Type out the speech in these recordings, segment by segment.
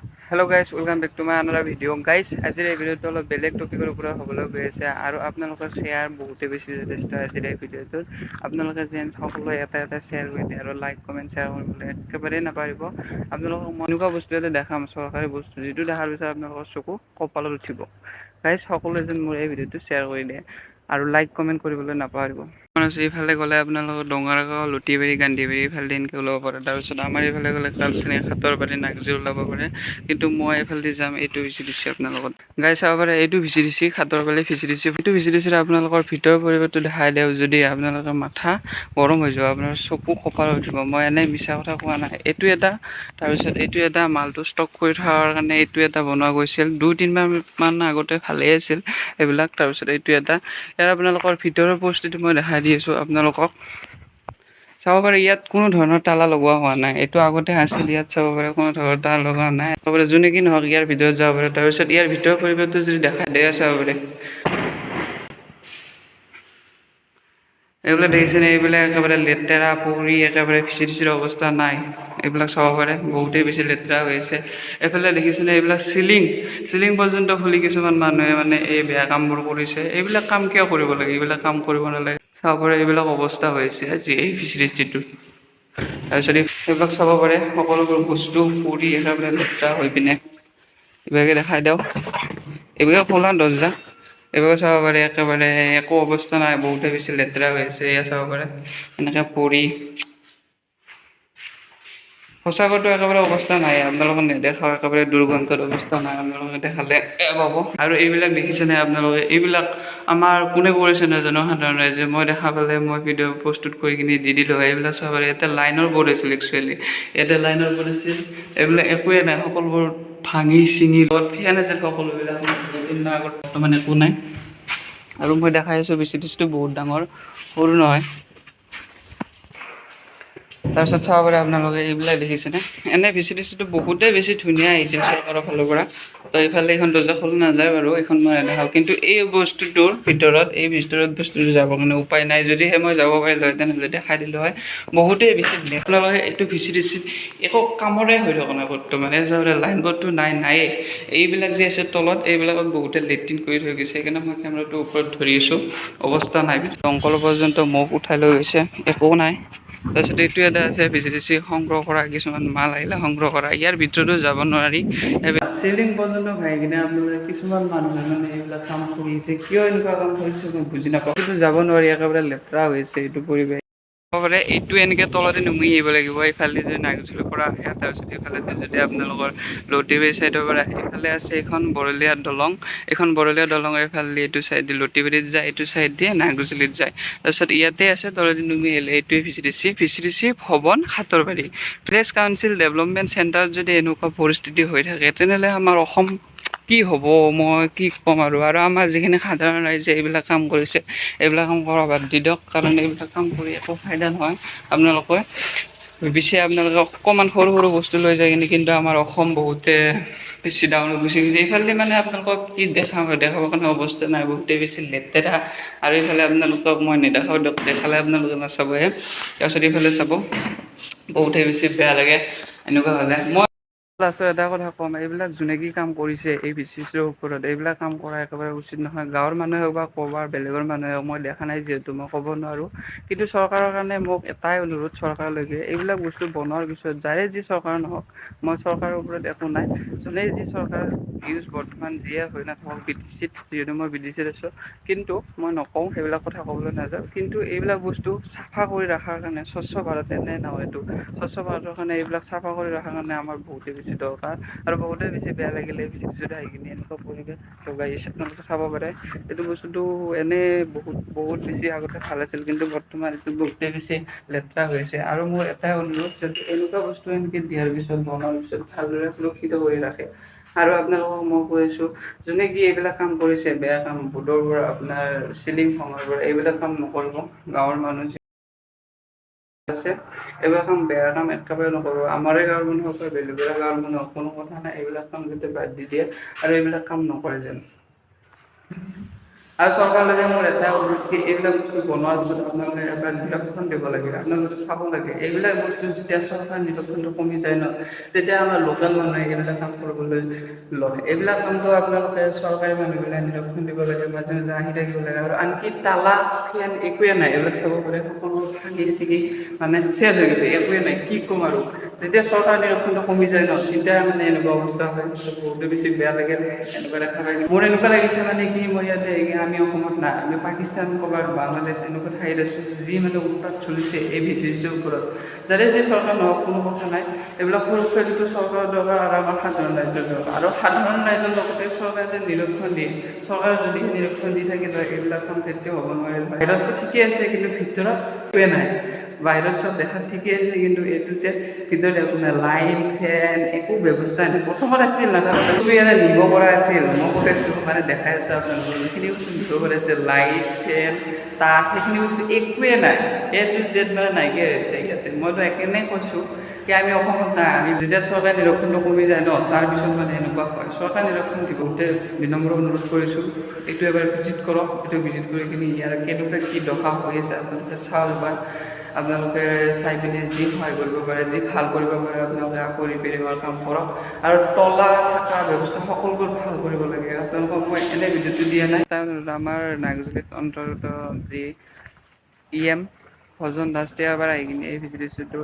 Hello guys, welcome back to my another video. Guys, আজিৰ এই ভিডিঅ'টো অলপ বেলেগ টপিকৰ ওপৰত হ'বলৈ গৈ আছে আৰু আপোনালোকৰ শ্বেয়াৰ বহুতেই বেছি যথেষ্ট আজিৰ এই ভিডিঅ'টোত। আপোনালোকে যেন সকলোৱে এটা এটা শ্বেয়াৰ কৰি দিয়ে আৰু লাইক, কমেণ্ট, শ্বেয়াৰ কৰিবলৈ একেবাৰেই নাপাহৰিব। আপোনালোকক মই এনেকুৱা বস্তু এটা দেখাম, চৰকাৰী বস্তু, যিটো দেখাৰ পিছত আপোনালোকৰ চকু কপালত উঠিব। গাইজ, সকলোৱে যেন মোৰ এই ভিডিঅ'টো শ্বেয়াৰ কৰি দিয়ে আৰু লাইক, কমেণ্ট কৰিবলৈ নাপাহৰিব। এইফালে গ'লে আপোনালোকৰ ডঙাৰগাঁও, লুটিবাৰী, গান্ধীবাৰী এইফালেদি এনেকৈ ওলাব পাৰে। তাৰপিছত আমাৰ এইফালে গ'লে কালচিনি, খাটৰবাৰী, নাগজুৰি ওলাব পাৰে। কিন্তু মই এইফালেদি যাম। এইটো ভিচিডিচি আপোনালোকৰ গাই চাব পাৰে। এইটো ভিচিডিচি, খাটৰবাৰী ভিচিডিচি। এইটো ভিচিডিচিৰ আপোনালোকৰ ভিতৰৰ পৰিৱেশটো দেখাই দিওঁ যদি আপোনালোকৰ মাথা গৰম হৈ যাব, আপোনাৰ চকু কপালত উঠিব। মই এনেই মিছা কথা কোৱা নাই। এইটো এটা, তাৰপিছত এইটো এটা মালটো ষ্টক কৰি থোৱাৰ কাৰণে এইটো এটা বনোৱা গৈছিল। 2-3 মাহমান আগতে ভালেই আছিল এইবিলাক। তাৰপিছত এইটো এটা, ইয়াৰ আপোনালোকৰ ভিতৰৰ পৰিস্থিতি মই দেখাই দি আছোঁ আপোনালোকক। চাব পাৰে, ইয়াত কোনো ধৰণৰ তালা লগোৱা হোৱা নাই। এইটো আগতে আছিল। ইয়াত চাব পাৰে, কোনো ধৰণৰ তালা লগোৱা নাই। চাব পাৰে, যোনে কি নহওক ইয়াৰ ভিতৰত যাব পাৰে। তাৰপিছত ইয়াৰ ভিতৰৰ পৰিৱেশটো যদি দেখাই দিয়ে, চাব পাৰে, এইবিলাক দেখিছেনে? এইবিলাক একেবাৰে লেতেৰা পৰি একেবাৰে ভিচিডিচিৰ অৱস্থা নাই। এইবিলাক চাব পাৰে, বহুতেই বেছি লেতেৰা হৈ আছে। এইফালে দেখিছেনে? এইবিলাক চিলিং চিলিং পৰ্যন্ত খুলি কিছুমান মানুহে মানে এই বেয়া কামবোৰ কৰিছে। এইবিলাক কাম কিয় কৰিব লাগে? এইবিলাক কাম কৰিব নালাগে। চাব পাৰে, এইবিলাক অৱস্থা হৈছে আজি এই ভিচিডিচিটোত। তাৰপিছত এইবিলাক চাব পাৰে, সকলোবোৰ বস্তু পৰি একেবাৰে লেতেৰা হৈ পিনে। এইভাগে দেখাই দিওঁ। এইভাগে খোলা দৰ্জা। এইভাগে চাব পাৰে, একেবাৰে একো অৱস্থা নাই, বহুতে বেছি লেতেৰা হৈ আছে। এয়া চাব পাৰে, এনেকৈ পৰি সঁচাকৈতো একেবাৰে অৱস্থা নাই। আপোনালোকে নেদেখাও, একেবাৰে দুৰ্গন্ধৰ অৱস্থা নাই। আপোনালোকে দেখালে বেয়া পাব। আৰু এইবিলাক দেখিছেনে আপোনালোকে? এইবিলাক আমাৰ কোনে কৰিছে নাজানো। সাধাৰণ ৰাইজে মই দেখা পালে মই ভিডিঅ' প্ৰস্তুত কৰি কিনি দি দিলোঁ হয়। এইবিলাক চাব পাৰে, ইয়াতে লাইনৰ বৰ্ড আছিল। একচুৱেলি ইয়াতে লাইনৰ বৰ্ড আছিল। এইবিলাক একোৱে নাই, সকলোবোৰ ভাঙি চিঙি। লগত ফেন আছিল সকলোবিলাক 2-3 মাহ আগত, বৰ্তমান একো নাই। আৰু মই দেখাই আছোঁ, ভিচিডিচিটো বহুত ডাঙৰ, সৰু নহয়। তাৰপিছত চাব পাৰে আপোনালোকে, এইবিলাক দেখিছেনে? এনে ভিচিডিচিটো বহুতেই বেছি ধুনীয়া আহিছিল চৰকাৰৰ ফালৰ পৰা। তো এইফালে এইখন দৰ্জা খোলা নাযায় বাৰু, এইখন মই নেদেখাওঁ। কিন্তু এই বস্তুটোৰ ভিতৰত, এই ভিতৰত বস্তুটো যাবৰ কাৰণে উপায় নাই। যদিহে মই যাব পাৰিলোঁ হয়, তেনেহ'লে দেখাই দিলোঁ হয়। বহুতেই বেছি ধুনীয়া। আপোনালোকে এইটো ভিচিডিচিত একো কামৰে হৈ থকা নাই বৰ্তমান। এই চাব, লাইন বৰ্ডটো নাই, নায়েই। এইবিলাক যে আছে তলত, এইবিলাকত বহুতে লেট্ৰিন কৰি থৈ গৈছে। সেইকাৰণে মই কেমেৰাটো ওপৰত ধৰি আছোঁ। অৱস্থা নাই। দমকল পৰ্যন্ত মুখ উঠাই লৈ গৈছে, একো নাই। তাৰপিছত এইটো এটা আছে ভিচিডিচি সংগ্ৰহ কৰা, কিছুমান মাল আহিলে সংগ্ৰহ কৰা। ইয়াৰ ভিতৰতো যাব নোৱাৰি। চিলিং পৰ্যন্ত ভাঙি কিনে আপোনালোকে কিছুমান মানুহে মানে এইবিলাক কাম কৰি আছে। কিয় এনেকুৱা কাম কৰিছে মই বুজি নাপাওঁ। কিন্তু যাব নোৱাৰি, একেবাৰে লেতেৰা হৈছে এইটো পৰিৱেশ। পাৰে, এইটো এনেকৈ তলতে নুমি আহিব লাগিব। এইফালে যদি নাগজুলিৰ পৰা আহে, তাৰপিছত এইফালে যদি আপোনালোকৰ লতিবাৰী চাইডৰ পৰা আহে, এইফালে আছে এইখন বৰলীয়া দলং। এইখন বৰলীয়া দলঙৰ এইফালে এইটো চাইড দি লতিবাৰীত যায়, এইটো চাইড দিয়ে নাগজুলিত যায়। তাৰপিছত ইয়াতে আছে, তলদি নুমি আহিলে এইটোৱে ভিচিডিচি, ভিচিডিচি ভৱন, খাটৰবাৰী ভিলেজ কাউন্সিল ডেভেলপমেণ্ট চেণ্টাৰত। যদি এনেকুৱা পৰিস্থিতি হৈ থাকে, তেনেহ'লে আমাৰ অসম কি হ'ব, মই কি ক'ম? আৰু আৰু আমাৰ যিখিনি সাধাৰণ ৰাইজে এইবিলাক কাম কৰিছে, এইবিলাক কাম কৰা বাদ দি দিয়ক। কাৰণ এইবিলাক কাম কৰি একো ফাইদা নহয়। আপোনালোকে পিছে আপোনালোকে অকণমান সৰু সৰু বস্তু লৈ যায় কিনে, কিন্তু আমাৰ অসম বহুতে বেছি ডাউনত গুচি গৈছে। এইফালে মানে আপোনালোকক কি দেখাম, দেখাবৰ কাৰণে অৱস্থা নাই, বহুতেই বেছি লেতেৰা। আৰু এইফালে আপোনালোকক মই নেদেখাওঁ দিয়ক, দেখালে আপোনালোকে নাচাবহে। তাৰপিছত এইফালে চাব, বহুতেই বেছি বেয়া লাগে এনেকুৱা হ'লে। মই লাষ্টত এটা কথা ক'ম, এইবিলাক যোনে কি কাম কৰিছে এই ভিচিডিচিৰ ওপৰত, এইবিলাক কাম কৰা একেবাৰে উচিত নহয়। গাঁৱৰ মানুহে হওক বা ক'ৰবাৰ বেলেগৰ মানুহে হওক, মই দেখা নাই যিহেতু মই ক'ব নোৱাৰোঁ। কিন্তু চৰকাৰৰ কাৰণে মোক এটাই অনুৰোধ চৰকাৰলৈকে, এইবিলাক বস্তু বনোৱাৰ পিছত যাৰে যি চৰকাৰ নহওক, মই চৰকাৰৰ ওপৰত একো নাই, যোনে যি চৰকাৰ ইউজ বৰ্তমান যিয়ে হৈ নাথাকক বিটিচিত, যিহেতু মই বিটিচিত আছোঁ, কিন্তু মই নকওঁ, সেইবিলাক কথা ক'বলৈ নাযাওঁ। কিন্তু এইবিলাক বস্তু চাফা কৰি ৰখাৰ কাৰণে, স্বচ্ছ ভাৰত এনে নহয় এইটো, স্বচ্ছ ভাৰতৰ কাৰণে এইবিলাক চাফা কৰি ৰখাৰ কাৰণে আমাৰ বহুতেই বেছি দৰকাৰ। আৰু বহুতেই বেছি বেয়া লাগিলে এই ভিচিডিচিত আহি কিনে এনেকুৱা পৰিৱেশ লগাই আহিছে। আপোনালোকে চাব পাৰে, এইটো বস্তুটো এনেই বহুত বহুত বেছি আগতে ভাল আছিল, কিন্তু বৰ্তমান এইটো বহুতেই বেছি লেতেৰা হৈ আছে। আৰু মোৰ এটাই অনুৰোধ, যাতে এনেকুৱা বস্তু এনেকৈ দিয়াৰ পিছত, বনোৱাৰ পিছত ভালদৰে সুৰক্ষিত কৰি ৰাখে। আৰু আপোনালোকক মই কৈ আছোঁ, যোনে কি এইবিলাক কাম কৰিছে, বেয়া কাম, বোৰ্ডৰ পৰা আপোনাৰ চিলিং ভঙাৰ পৰা, এইবিলাক কাম নকৰিব। গাঁৱৰ মানুহ আছে, এইবিলাক কাম বেয়া কাম একেবাৰে নকৰিব। আমাৰে গাঁৱৰ মানুহ হওক বা বেলেগৰে গাঁৱৰ মানুহ হওক, কোনো কথা নাই। এইবিলাক কাম যাতে বাদ দি দিয়ে আৰু এইবিলাক কাম নকৰে যেন। আৰু চৰকাৰলৈকে মোৰ এটাই অনুৰোধ কি এইবিলাক বস্তু বনোৱাৰ পিছত আপোনালোকে এবাৰ নিৰীক্ষণ দিব লাগে, আপোনালোকে চাব লাগে। এইবিলাক বস্তু যেতিয়া চৰকাৰ নিৰীক্ষণটো কমি যায় ন, তেতিয়া আমাৰ লোকেল মানুহে এইবিলাক কাম কৰিবলৈ লয়। এইবিলাক কামটো আপোনালোকে চৰকাৰী মানুহবিলাক নিৰীক্ষণ দিব লাগে, মাজে মাজে আহি থাকিব লাগে। আৰু আনকি তালা, ফেন একোৱে নাই। এইবিলাক চাব পাৰে, সকলো ভাঙি ছিঙি মানে শেষ হৈ গৈছে, একোৱে নাই। কি ক'ম আৰু, যেতিয়া চৰকাৰ নিৰীক্ষণটো কমি যায় ন, তেতিয়া মানে এনেকুৱা অৱস্থা হয়। বহুতে বেছি বেয়া লাগে এনেকুৱা দেখা পাই। মোৰ এনেকুৱা লাগিছে মানে কি মই ইয়াতে আমি অসমত নাই, আমি পাকিস্তান, ক'ৰবাত বাংলাদেশ এনেকুৱা ঠাইত আছোঁ। যি মানে উৎপাত চলিছে এই ভিচিডিচিৰ ওপৰত, যাতে যি চৰকাৰ নহওক কোনো কথা নাই, এইবিলাক সুৰক্ষা যিটো চৰকাৰৰ দৰকাৰ আৰু আমাৰ সাধাৰণ ৰাইজৰ দৰকাৰ। আৰু সাধাৰণ ৰাইজৰ লগতে চৰকাৰে যে নিৰীক্ষণ দিয়ে, চৰকাৰে যদি নিৰীক্ষণ দি থাকে, এইবিলাক কাম কেতিয়াও হ'ব নোৱাৰে। বাহিৰততো ঠিকেই আছে, কিন্তু ভিতৰত একোৱে নাই। বাহিৰত চব দেখাত ঠিকেই আছে, কিন্তু এইটো যে ভিতৰত একো নাই, লাইন, ফেন একো ব্যৱস্থা নাই। প্ৰথমত আছিল, নাথাকো, ইয়াতে নিব পৰা আছিল। মই কৈ আছোঁ মানে দেখাই আছোঁ আপোনালোকক, যিখিনি বস্তু নিব পৰা আছিল, লাইট, ফেন, তাপ, সেইখিনি বস্তু একোৱে নাই। এ টু জেড মানে নাইকিয়া হৈছে ইয়াতে। মইতো একেনে কৈছোঁ কি আমি অসমত নাই। আমি যেতিয়া চৰকাৰী নিৰীক্ষণটো কমি যায় ন, তাৰপিছত মানে এনেকুৱা হয়। চৰকাৰ নিৰীক্ষণ দিব গোটেই বিনম্ৰ অনুৰোধ কৰিছোঁ। এইটো এবাৰ ভিজিট কৰক। এইটো ভিজিট কৰি কিনি ইয়াৰ কেনেকুৱা কি দশা হৈ আছে আপোনালোকে চাওক এবাৰ। আপোনালোকে চাই পিনে যি সহায় কৰিব পাৰে, যি ভাল কৰিব পাৰে, আপোনালোকে আকৌ ৰিপেয়াৰিঙৰ কাম কৰক আৰু তলা থকা ব্যৱস্থা সকলোবোৰ ভাল কৰিব লাগে। আপোনালোকক মই এনে ভিডিঅ'টো দিয়া নাই। তাৰ আমাৰ নাগজুলিত অন্তৰ্গত যি ই এম ভজন দাস, তেওঁ এবাৰ আহি কিনে এই ভিচিডিচিটো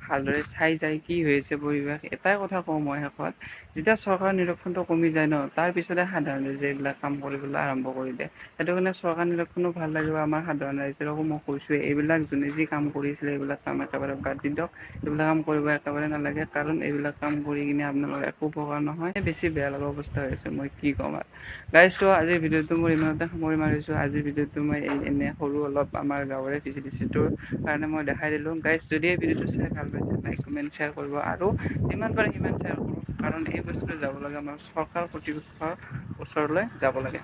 ভালদৰে চাই যায় কি হৈ আছে পৰিৱেশ। এটাই কথা কওঁ মই শেষত, যেতিয়া চৰকাৰৰ নিৰীক্ষণটো কমি যায় ন, তাৰপিছতে সাধাৰণ ৰাইজে এইবিলাক কাম কৰিবলৈ আৰম্ভ কৰি দিয়ে। সেইটো কাৰণে চৰকাৰ নিৰীক্ষণো ভাল লাগিব। আমাৰ সাধাৰণ ৰাইজৰকো মই কৈছোঁৱেই, এইবিলাক যোনে যি কাম কৰিছিলে, এইবিলাক কাম একেবাৰে বাদ দি দিয়ক। এইবিলাক কাম কৰিব একেবাৰে নালাগে, কাৰণ এইবিলাক কাম কৰি কিনে আপোনালোকৰ একো উপকাৰ নহয়, বেছি বেয়া লগা অৱস্থা হৈ আছে। মই কি ক'ম আৰু গাইজ। তো আজিৰ ভিডিঅ'টো মোৰ ইমানতে সামৰি মাৰিছোঁ। আজিৰ ভিডিঅ'টো মই এই এনে সৰু অলপ আমাৰ গাঁৱৰে ভিচিডিচিটোৰ কাৰণে মই দেখাই দিলোঁ। গাইজ, যদি এই ভিডিঅ'টো চাই ভাল পাইছে, লাইক, কমেণ্ট, শ্বেয়াৰ কৰিব আৰু যিমান পাৰে সিমান শ্বেয়াৰ কৰক, কাৰণ এই বস্তুটো যাব লাগে আমাৰ চৰকাৰ কৰ্তৃপক্ষৰ ওচৰলৈ যাব লাগে।